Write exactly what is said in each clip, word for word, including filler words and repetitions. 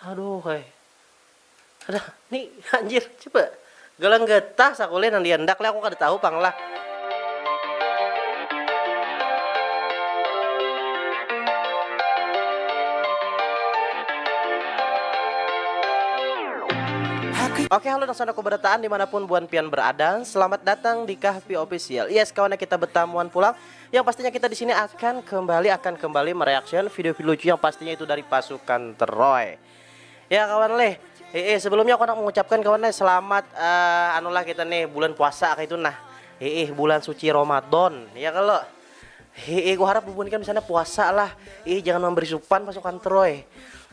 Aduh, hai. Ada ni anjir, coba. Galang getah sakulih nang diandak lah, aku kada tahu pang lah. Oke, halo dan sanak kubarataan dimanapun buan pian berada, selamat datang di Kahpi Official. Yes, kawan, kita betamuan pulang. Yang pastinya kita di sini akan kembali akan kembali mereaction video-video lucu yang pastinya itu dari pasukan Troy. Ya kawan leh, eh, eh, sebelumnya aku nak mengucapkan kawan leh selamat eh, anulah kita nih bulan puasa kayak itu nah. Eh, eh, bulan suci Ramadan, ya kalau. Hiih, ku harap bubuhan ikam di sana puasa lah. Ih, jangan memberi supan pasukan Troy.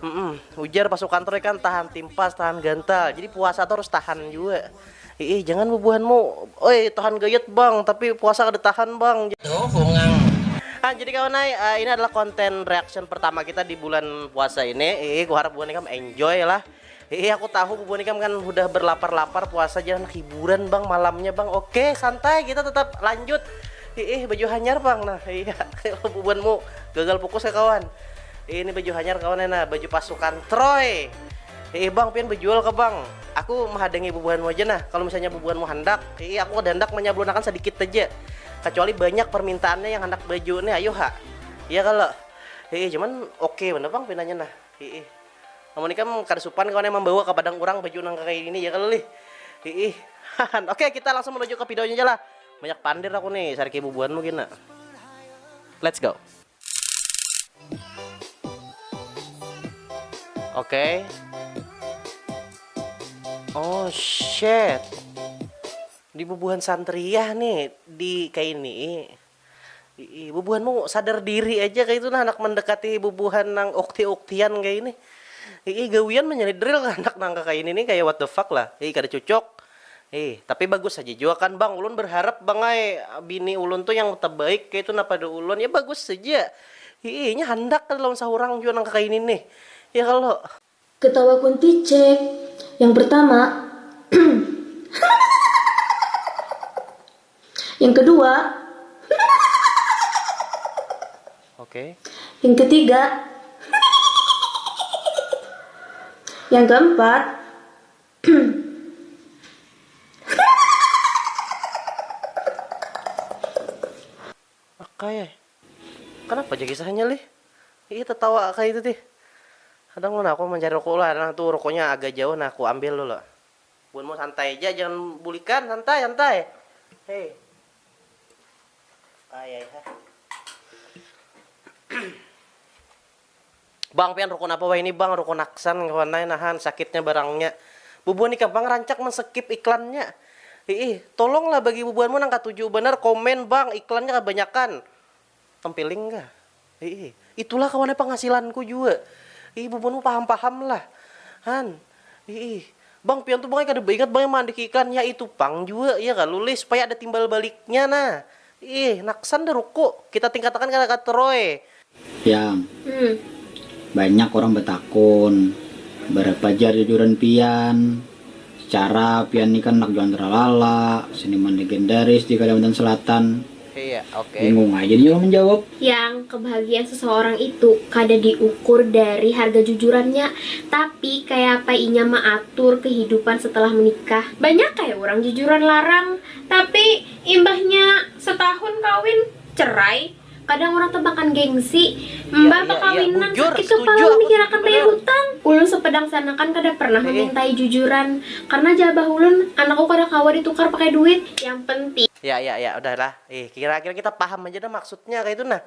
Mm-mm. Ujar pasukan Troy kan tahan timpas, tahan gantal. Jadi puasa tuh harus tahan juga. Ih, jangan bubuhanmu, oi, tahan gayat bang, tapi puasa kada tahan bang. Tuh, bungang. Ah, jadi kawan ai, eh, ini adalah konten reaction pertama kita di bulan puasa ini. Ih, ku harap bubuhan ikam enjoy lah. Hiih, aku tahu bubuhan ikam kan udah berlapar-lapar puasa, jangan hiburan bang malamnya bang. Oke, santai, kita tetap lanjut. Hiih, baju hanyar bang. Nah, iya, bubuhanmu gagal fokus ya kawan. Ini baju hanyar kawan ya, nah, baju pasukan Troy. Hiih bang, pian bejual ke bang. Aku menghadangi bubuhanmu aja nah. Kalau misalnya bubuhanmu hendak, hiih, aku kada hendak menyablunakan sedikit aja. Kecuali banyak permintaannya yang hendak baju nih, ayo ha. Iya kalau. Hiih, cuman oke bener bang pinanya nah. Hiih. Namun ikam kada supan kawan yang membawa ke padang urang baju nang kayak ini ya kalau lih. Hiih. Oke, kita langsung menuju ke videonya aja lah. Banyak pandir aku nih, sariki bubuhanmu gina. Let's go. Oke. Oh shit. Di bubuhan santriah nih di kayak ini. Ii, bubuhanmu sadar diri aja kayak itu nah, anak mendekati bubuhan nang ukti-uktian kayak ini. Ii, gawian menyelidril anak nang kayak ini nih, kayak what the fuck lah. Ii, kada cocok. Ih, tapi bagus saja jua kan bang, ulun berharap bang ai bini ulun tuh yang terbaik kayak itu nah pada ulun, ya bagus saja. Ii, nya handak kada lawan sahurang jua nang kayak ini nih. Ya kalau. Ketawa kunti cek. Yang pertama. Yang kedua. Oke. Yang ketiga. Yang keempat. Oke. Kenapa jadi kisahnya lih? Ih, tertawa kayak itu tih. Kadang mana aku mencari rokok lah, nah tuh rokoknya agak jauh, nah aku ambil dulu. Buanmu santai aja, jangan bulikan, santai, santai. Hei. Ay, ay, ha. Bang, pian rokok apa wah ini bang? Rokok naksan kawan ai nahan sakitnya barangnya. Bubuhan ikam pang rancak menskip iklannya. Hiih, tolonglah bagi bubuhanmu nang katuju banar komen bang, iklannya kebanyakan. Tempiling kah? Hiih. Itulah kawannya penghasilanku jua. Hiih, bubuhanmu paham-paham lah. Han. Hiih. Bang, pian tu bang kada baingat bang yang mandiki iklan ya itu pang jua ya kalu lih supaya ada timbal baliknya nah. Ih, naksan dah ruku. Kita tingkatakan kada kateroy. Yang. Banyak orang betakun, berapa jar jujuran pian? Secara pian ni kan anak jualan teralala, seniman legendaris di Kalimantan Selatan. Iya, oke. Bingung aja nih orang menjawab. Yang kebahagiaan seseorang itu kada diukur dari harga jujurannya, tapi kayak apa inya maatur kehidupan setelah menikah. Banyak kayak orang jujuran larang, tapi imbahnya setahun kawin cerai. Kadang urang teh makan gengsi, mbah bakawinan sakit kepala memikirakan bayar hutang. Ulun sepedangsanakan kada pernah memintai jujuran, karena jar abah ulun, anakku kada kawa ditukar pakai duit, yang penting. Ya ya ya, udah lah, ih kira kira kita paham aja dah maksudnya kayak itu nah.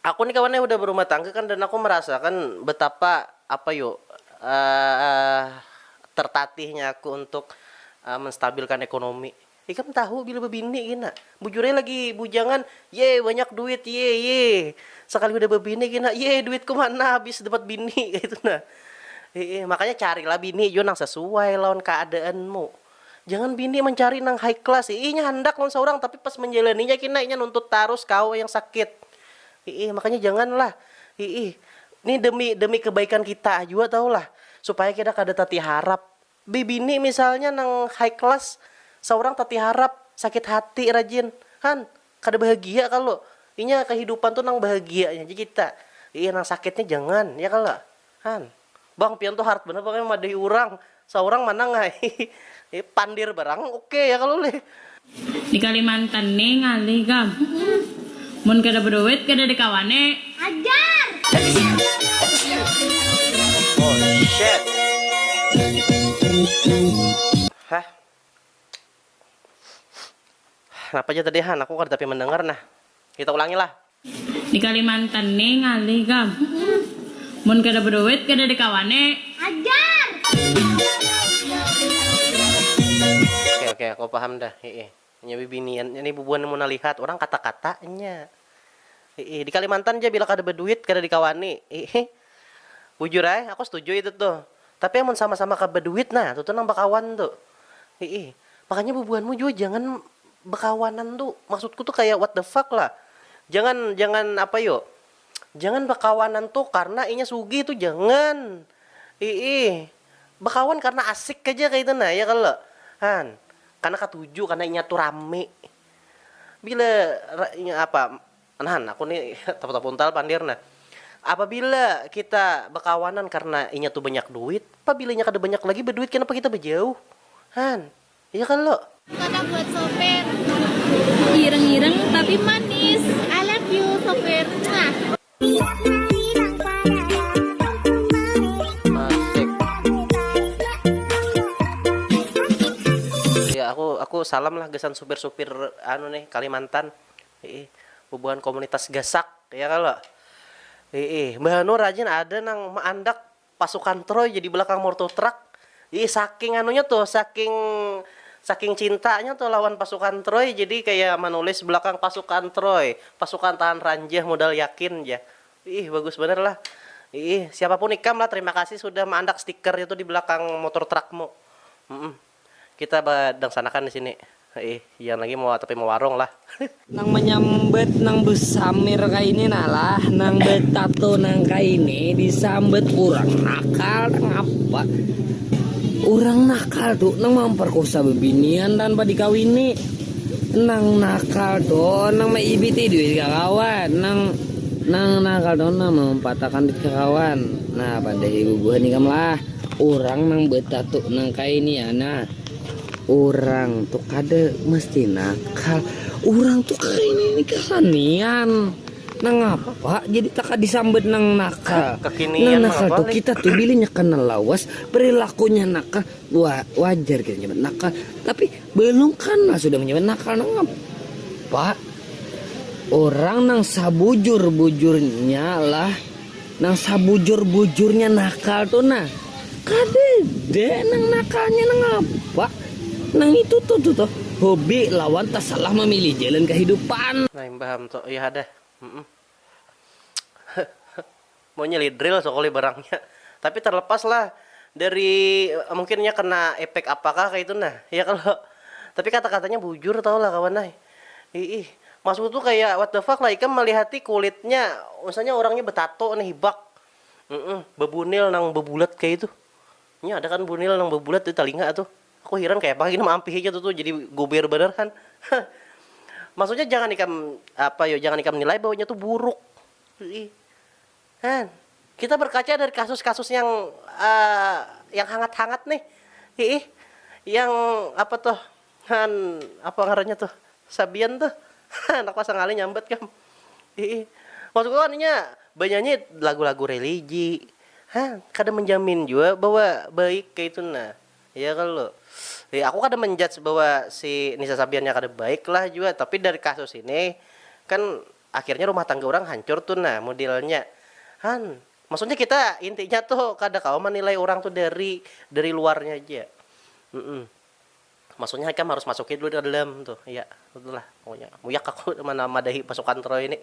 Aku nih kawannya udah berumah tangga kan dan aku merasakan betapa apa yo tertatihnya aku untuk menstabilkan ekonomi. Ikam tahu bila bebini gina, bujurnya lagi bujangan, ye banyak duit ye ye, sekali udah bebini gina, ye duitku mana habis dapat bini kayak itu nah. Heeh, makanya carilah bini jo nang sesuai lawan keadaanmu. Jangan bini mencari nang high class, inya handak lawan seorang tapi pas menjalaninya kina inya nuntut tarus kau yang sakit. Heeh, makanya janganlah. Heeh. Ini demi demi kebaikan kita jua tahulah supaya kita kada tati harap. Bibini misalnya nang high class, saurang tati harap, sakit hati rajin, han, kada bahagia kalo, inya kahidupan tu nang bahagianya ja kita, iya nang sakitnya jangan, ya kalo, han. Bang, pian tuh hard bener pokoknya madahi urang. Saurang manang ai. Pandir barang oke ya kalau leh. Di Kalimantan nih ngalih gam. Mun kada berduit kada dikawani. Ajar. Oh shit. Hah? Kenapa aja tadi han? Aku kada tapi mendengar nah. Kita ulangi lah. Di Kalimantan nih ngalih gam. Mun kada berduit kada dikawani. Ajar. Oke oke, aku paham dah. Heeh. Nya bibinian, ini bubuhan mun lihat orang kata-katanya. Heeh. Di Kalimantan aja bila kada berduit kada dikawani. Heeh. Bujur ay, aku setuju itu tuh. Tapi mun sama-sama kada berduit nah, tuh tuh nang bakawan tuh. Heeh. Makanya bubuhanmu juga jangan bekawanan tuh. Maksudku tuh kayak what the fuck lah. Jangan jangan apa yo? Jangan bekawanan tuh karena inya sugih tuh jangan. Ih, bekawan karena asik aja kayak itu nah ya kalau han karena katuju karena inya tuh rame bila ra- inya apa nah aku nih tapu-tapu untal pandir nah apabila kita bekawanan karena inya tuh banyak duit apabila inya kada banyak lagi berduit kenapa kita berjauh han iya kalau Kata buat sopir. Ireng-ireng tapi manis. I love you sopir. Nah. Masik. Ya aku aku salam lah gesan supir-supir anu nih Kalimantan. Ih, bubuhan komunitas gasak ya kalau. Ih, Mbah Anu rajin ada nang maandak pasukan Troy jadi belakang morto truck. Ih, saking anunya tuh, saking saking cintanya tuh lawan pasukan Troy jadi kayak menulis belakang pasukan Troy, pasukan tahan ranjah modal yakin ya. Ih, bagus bener lah. Ih, siapapun ikam lah terima kasih sudah maandak stiker itu di belakang motor trukmu. Mm-mm. Kita badangsanakan di sini. Ih, jangan lagi mau tapi mau warung lah. Nang menyambat nang besamir kaini nah lah, nang betato nang kaini disambat urang nakal nang apa? Urang nakal tu nang mamperkosa bebinian tanpa dikawini. Nang nakal tu nang maibiti duit kakawan, nang nang nakal tu nang mampatakan duit kakawan. Nah, pada ibu buhan ikam lah, urang nang betato nang kaini ya nah. Urang tu kada mesti nakal. Urang tu kaini ni kakanian. Nangapa jadi taka disambat nang nakal? Kakinian nang nakal tu kita tu bilanya kana lawas perilakunya nakal wa, wajar kita nyambat nakal. Tapi belum kana sudah menyambat nakal nangapa? Orang nang sabujur-bujurnya lah Nang sabujur-bujurnya nakal tu nah. Kadada nang nakalnya nang apa. Nang itu tu tu tu. Hobi lawan tasalah mamilih jalan kahidupan. Nah imbaham tu, ih ada. Mm-mm. Maunya lidril sokoli barangnya. Tapi terlepas lah dari mungkinnya kena efek apakah kayak itu nah. Ya kalau tapi kata-katanya bujur tau lah kawan nah. Ih, ih. Maksudku tuh kayak what the fuck lah ikam melihati kulitnya misalnya orangnya betato nih hibak mm bebunil nang bebulat kayak itu ini ada kan bunil nang bebulat di telinga tuh aku heran kayak apa gini mampih aja tuh, tuh jadi gober bener kan maksudnya jangan ikam apa yo jangan ikam nilai bahwanya tuh buruk Ih. kan kita berkaca dari kasus-kasus yang uh, yang hangat-hangat nih Ih. yang apa tuh kan apa ngarannya tuh Sabian tuh anak pasang alih nyambat kam. Ih, maksudku kan inya banyanyi lagu-lagu religi. Hah, kada menjamin juga bahwa baik kayak itu nah. Ya kalau ya, aku kada menjudge bahwa si Nisa Sabiannya kada baik lah juga, tapi dari kasus ini kan akhirnya rumah tangga orang hancur tuh nah modelnya. Han, maksudnya kita intinya tuh kada kawa menilai orang tuh dari dari luarnya aja. Mm -mm. Maksudnya ikam harus masukin dulu ke dalam tuh. Iya, itulah pokoknya. Muyak aku mana madahi pasukan Troy ini.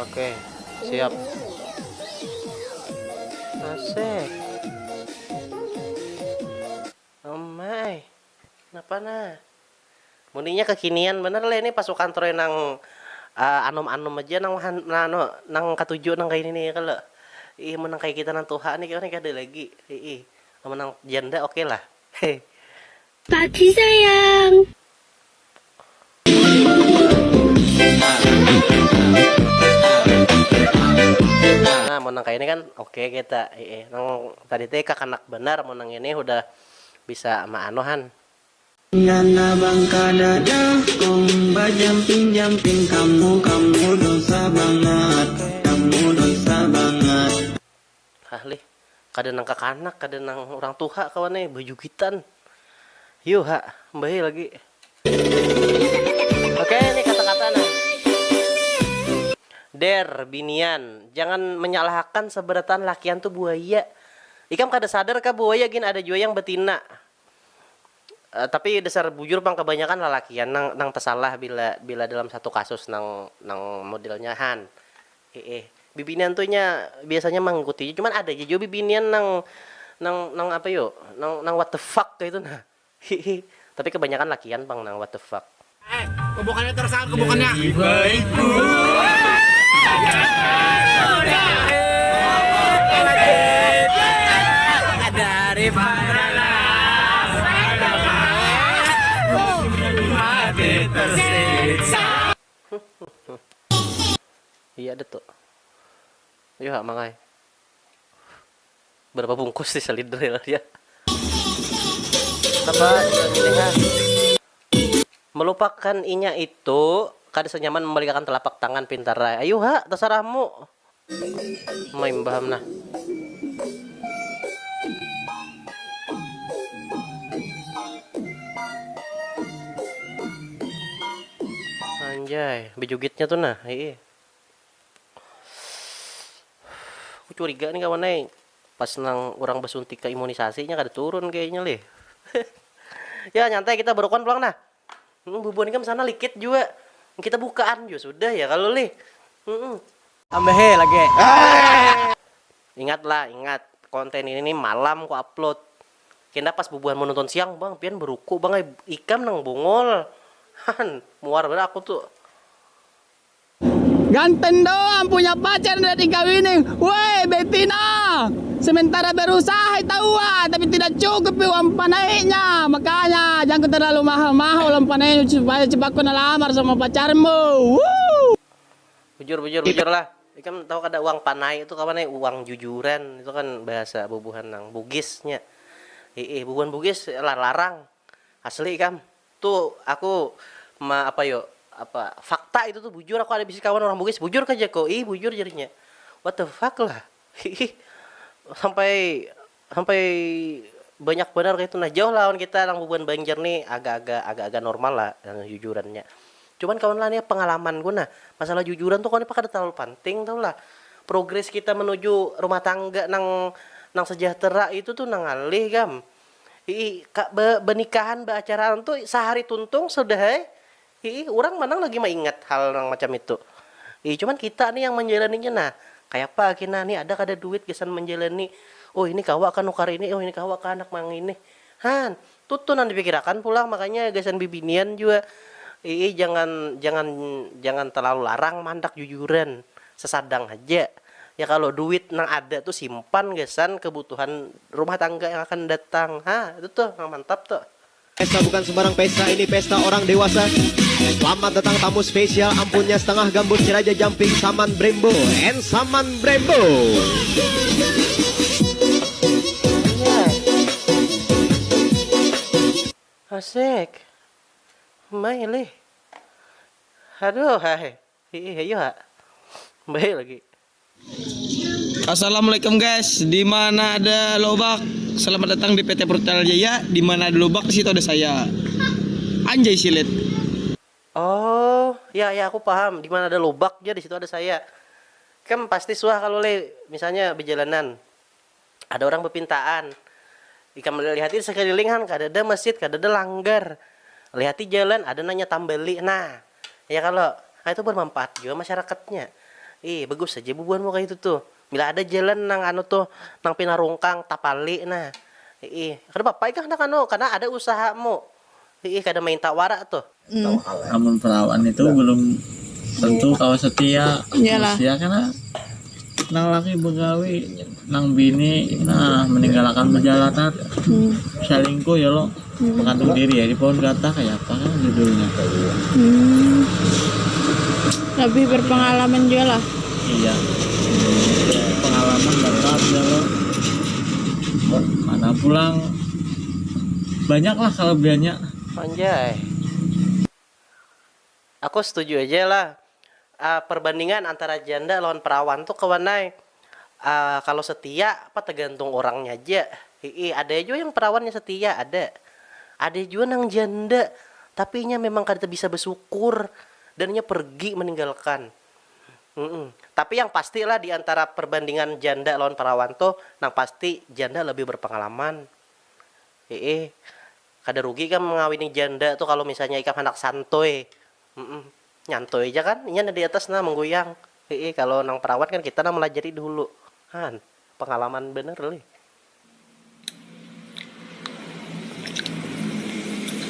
Oke, siap. Asik. Oh my. Kenapa nah? Muninya kekinian bener lah ini pasukan Troy nang uh, anum-anum aja nang wahan, nang, nang katuju nang kayak ini nih kalau ih menang kayak kita nang tuha nih kayak ada lagi ih menang janda oke okay lah Tati sayang. Nang kayak ini kan oke kita, eh, nang tadi teh kakanak benar, mau nang ini udah bisa maanuhan. Ngana bangka dada kong bajamping-jamping kamu, kamu dosa bangat, kamu dosa bangat. Hah lih, kada nang kakanak, kada nang orang tuha kawan eh, bajugitan. Yuha, mbah lagi. Oke, ini kata-kata nah. Der, binian, jangan menyalahkan seberatan lakian tuh buaya. Ikam kada sadar kah buaya gin ada jua yang betina. Eh, tapi dasar bujur pang kebanyakan lalakian nang nang tersalah bila bila dalam satu kasus nang nang modelnya han. Eh, eh. Bibinian tuh nya biasanya mengikuti cuman ada aja juga bibinian nang nang nang apa yo nang nang what the fuck kayak itu nah. Hihi. Tapi kebanyakan lakian pang nang what the fuck. Eh, kebukannya tersangka kebukannya. Baikku. Daripada mati tersiksa. Iya ada tuh. Ayo hak mangai. Berapa bungkus di selidril ya? Apa ini ha? Melupakan inya itu kada senyaman membalikkan telapak tangan pintar rai. Ayo ha, terserahmu. Main baham nah. Anjay, bejugitnya tuh nah. Iya. Aku curiga nih kawan ai. Pas nang urang basuntik ka imunisasi nya kada turun kayaknya lih. Ya nyantai kita berukon pulang nah. Hmm, bubuhan ikam sana likit jua. Kita bukaan jua sudah ya kalo lih. Hmm. Tambahe lagi. Ingat lah, ingat. Konten ini nih malam ku upload. Kena pas bubuhan menonton siang, bang, pian beruku bang, ikam nang bungul. Han, muar bener aku tuh. Ganteng doang punya pacar ndak dikawini. Woi betina. Sementara berusaha tawa tapi tidak cukup uang panainya. Makanya jangan terlalu mahal-mahal uang panai supaya cepat kena lamar sama pacarmu. Woo. Bujur bujur bujur lah. Ikam tahu kada uang panai itu kapan nih uang jujuran itu kan bahasa bubuhan nang bugisnya. Ih, bubuhan bugis larang. Asli ikam. Tuh aku ma apa yo apa fakta itu tuh bujur aku ada bisi kawan orang Bugis bujur ka jako ih bujur jadinya what the fuck lah ih sampai sampai banyak benar kayak itu nah jauh lawan kita nang bubuhan Banjar nih agak-agak agak-agak normal lah yang jujurannya cuman kawan lah nih pengalaman gue nah masalah jujuran tuh kawan kada terlalu penting tau lah progres kita menuju rumah tangga nang nang sejahtera itu tuh nang alih gam Ih, kak be, benikahan beacaraan tuh sehari tuntung sudah hai. Ih, orang manang lagi maingat hal yang macam itu. Ih, cuman kita nih yang menjalaninya nah. Kayak apa kina nih ada kada duit gesan menjalani. Oh ini kawa kan nukar ini, oh ini kawa kan anak mang ini. Han, tuh tuh nang dipikirakan pulang makanya gesan bibinian juga. Ih, jangan jangan jangan terlalu larang mandak jujuran. Sesadang aja. Ya kalau duit nang ada tuh simpan gesan kebutuhan rumah tangga yang akan datang. Ha, itu tuh yang mantap tuh. Pesta bukan sembarang pesta, ini pesta orang dewasa. Selamat datang tamu spesial ampunnya setengah gambut si Raja Jumping Saman Brembo and Saman Brembo. Asik. Mailih. Aduh, hai. Hiih, ayo ha. Baik lagi. Assalamualaikum guys, di mana ada lobak? Selamat datang di P T Pertal Jaya. Di mana ada lobak di situ ada saya. Anjay silit. Oh, ya ya aku paham. Di mana ada lobak ya di situ ada saya. Kan pasti suah kalau le misalnya berjalanan. Ada orang bepintaan. Ikam lihati sekeliling han kadada masjid, kadada langgar. Lihati jalan ada nanya tambali. Nah, ya kalo. Nah, itu bermanfaat jua masyarakatnya. Ih, bagus saja bubuhan muka itu tuh. Bila ada jalan nang anu tuh, nang pina rungkang, tapali nah. Ih, kada papa ikah handak anu, karena ada usahamu. Ih, kada mainta wara tuh. Amun perawan itu belum tentu kawa setia. Iyalah. Setia karena nang laki begawi, nang bini nah meninggalkan bejalanan. Hmm. Selingkuh ya lo. Hmm. Mengandung diri ya di pohon gata kayak apa kan judulnya. Hmm. Lebih berpengalaman juga lah. Iya. Pengalaman dapat ya lo. Mana pulang, banyaklah kelebihannya. Anjay. Aku setuju aja lah. Ah, perbandingan antara janda lawan perawan tuh kawan ai. Ah, kalau setia apa tergantung orangnya aja. Hi'i, ada juga yang perawannya setia, ada. Ada juga nang janda, tapi inya memang kada bisa bersyukur dan inya pergi meninggalkan. Mm-mm. Tapi yang pastilah di antara perbandingan janda lawan perawan tuh, nang pasti janda lebih berpengalaman. Hi'i, kada rugi kan mengawini janda tuh kalau misalnya ikam handak santuy. Mm-mm. Nyantuy aja kan, inya di atas nah mengguyang. Hi'i, kalau nang perawan kan kita nah melajari dulu. Han, pengalaman bener lih.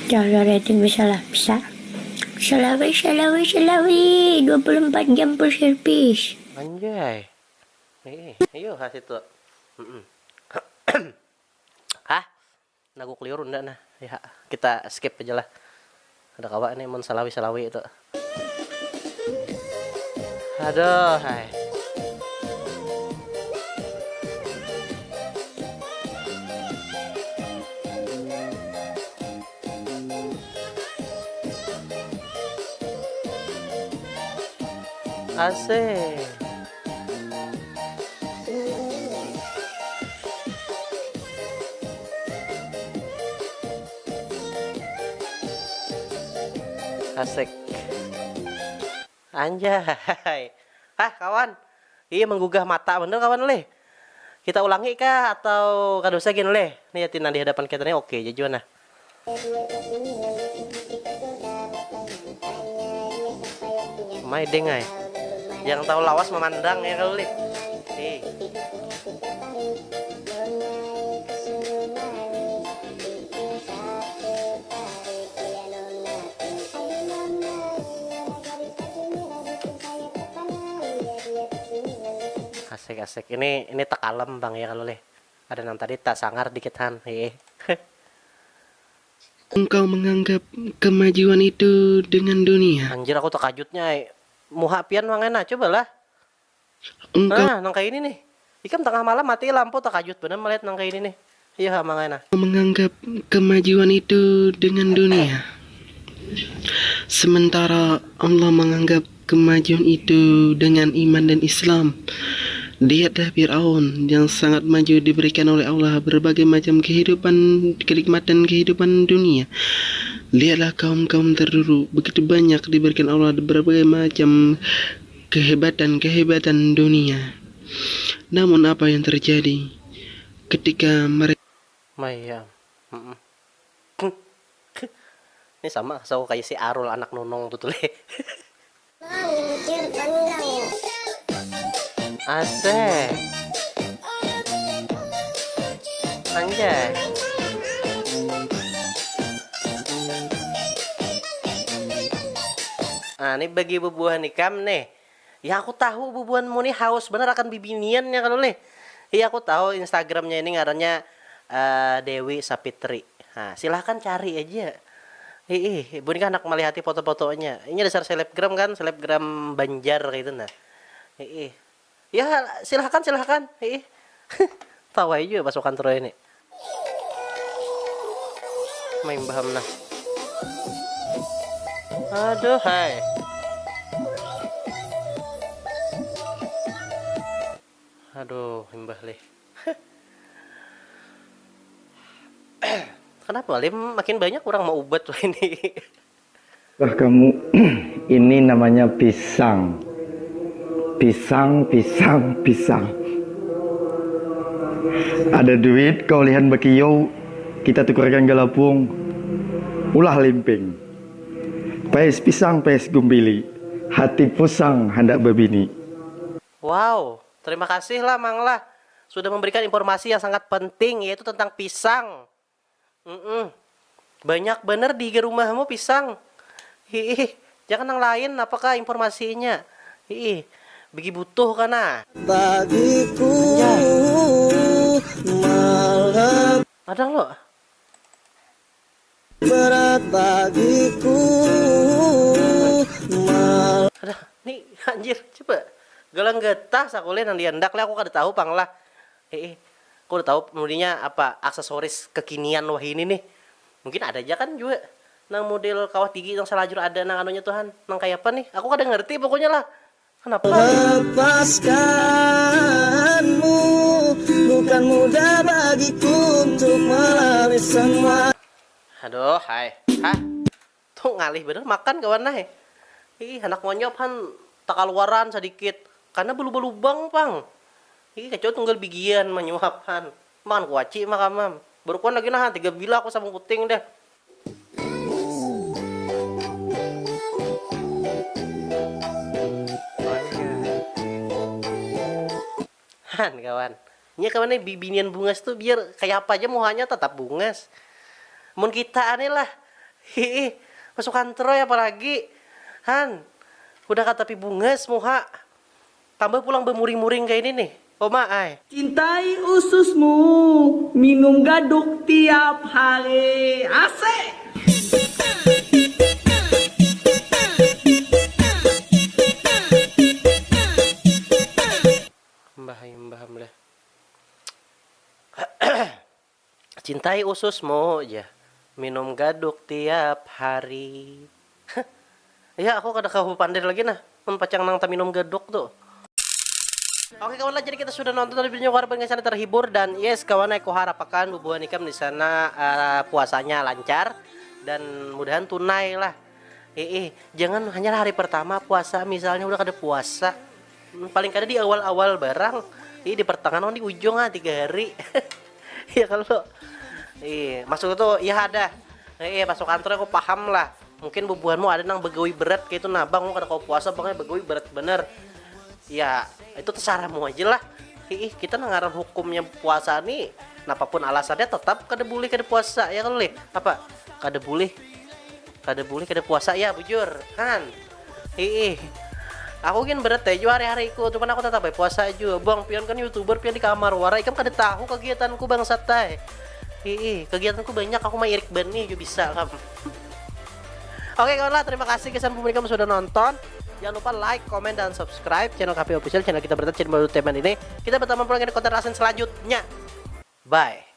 Jangan rating bisa lah, bisa. Selawi, selawi, selawi. dua puluh empat jam full service. Anjay. Hi'i, ayo ha situ. Mm-mm. Hah? Naguk liur unda nah. Ya, kita skip aja lah. Ada kawa nih mun salawi-salawi itu. Aduh, hai. Asik. Asik. Anjay. Hah, kawan. Iya, menggugah mata bener, kawan, leh. Kita ulangi kah atau kada usah gin, leh? Nih, yatin nang di hadapan kita nih oke aja jua, nah. Mai deng ai. Yang tahu lawas memandang ya kalau, leh. Hei. Asik, asik. Ini, ini tekalem, Bang, ya, kalau leh. Ada nang tadi tak sangar dikit, han. Heeh. Engkau menganggap kemajuan itu dengan dunia. Anjir, aku tekajutnya, ai. Muha pian mangana, cobalah. Engkau Nah, nang kaya ini nih. Ikam tengah malam mati lampu, tekajut banar melihat nang kaya ini nih. Iya, ha, mangana. Menganggap kemajuan itu dengan dunia. Sementara Allah menganggap kemajuan itu dengan iman dan Islam. Lihatlah Fir'aun yang sangat maju diberikan oleh Allah berbagai macam kehidupan, kenikmatan kehidupan dunia. Lihatlah kaum-kaum terdulu, begitu banyak diberikan Allah berbagai macam kehebatan-kehebatan dunia. Namun apa yang terjadi ketika mereka Maya. Ini sama so kayak si Arul anak nunung tuh tuh leh. Asik. Anjay. Nah, ini bagi bubuhan ikam nih. Ya aku tahu bubuhanmu nih haus benar akan bibinian ya kalau nih. Iya aku tahu Instagramnya ini ngarannya uh, Dewi Sapitri. Nah, silahkan cari aja. Ih, ibu ini kan anak melihati foto-fotonya. Ini dasar selebgram kan, selebgram Banjar gitu nah. Ih, ya silahkan silahkan. Ih, tahu aja pasukan Troy ini. Main baham nah. Aduh hai. Aduh, imbah lih. Kenapa lih makin banyak orang mau ubat ini? Wah kamu, ini namanya pisang. Pisang, pisang, pisang. Ada duit kau lihan bakiyau, kita tukarkan galapung. Ulah limping. Pais pisang, pais gumbili. Hati pusang handak babini. Wow, terima kasih lah Mang lah sudah memberikan informasi yang sangat penting yaitu tentang pisang. Mm-mm. Banyak bener di rumahmu pisang. Hiih, jangan yang lain apakah informasinya? Hiih, bigi butuh kana. Bagiku malam Ada lo. Berat bagiku. Aduh, nih anjir, coba. Galang getah sakulih nang diandak leh, aku kada tahu pang lah. Heeh. Aku kada tahu mudinya apa aksesoris kekinian wahini nih. Mungkin ada aja kan jua nang model kawat gigi nang salajur ada nang anunya tuh han. Nang kaya apa nih? Aku kada ngerti pokoknya lah. Kenapa? Lepaskanmu bukan mudah bagiku untuk melalui semua. Aduh, hai. Hah? Tuh ngalih banar makan kawan nah. Ih, handak monyop han takaluaran sadikit. Karena belubang-lubang pang. Ih, kecoa tunggal bigian manyuap han. Makan kuaci mah kamam. Barukuan lagi nah, tiga bilah aku sabung puting dah. Han kawan. Nya kawan nih bibinian bungas tuh biar kaya apa aja muhanya tetap bungas. Mun kita aneh lah. Hiih, masuk kantor ya apalagi. Han, udah katapi bungas muha. Tambah pulang bemuring-muring kayak ini nih. Oma ai. Cintai ususmu, minum gaduk tiap hari. Asik. Mbah ai, mbah am lah. Cintai ususmu ja, minum gaduk tiap hari. Ya, aku kada kawa bapandir lagi nah, mun pacang nang taminum gaduk tu. Oke kawan lah, jadi kita sudah nonton tadi videonya, ku harap kalian sana terhibur dan yes kawan, aku harap akan bubuhan ikam di sana eh, puasanya lancar dan mudahan tunai lah. Ih, jangan hanya hari pertama puasa misalnya udah kada puasa. Paling kada di awal-awal barang. Ih, di pertengahan di ujung ah tiga hari. Ya kalau ih masuk itu ya ada. Ih, masuk kantor aku paham lah. Mungkin bubuhanmu ada nang begawi berat kayak itu nah bang, kada kau puasa bang, begawi berat bener. Ya itu terserahmu aja lah. Ih, kita nangaran hukumnya puasa nih. Napapun alasannya tetap kada boleh kada puasa ya kalau apa? Kada boleh kada boleh kada puasa ya bujur kan. Hiih. Aku gin berat ya jua hari-hari ku, cuman aku tetap baik puasa jua. Buang pion kan youtuber pion di kamar wara, ikam kada tahu kegiatanku bangsat tai. Hiih, kegiatanku banyak, aku mah irik benih jua bisa kam. Oke kawan lah, terima kasih kesan pemerintah sudah nonton. Jangan lupa like, comment, dan subscribe channel K P Official, channel kita berita channel baru teman ini. Kita bertemu pulang di konten rasen selanjutnya. Bye.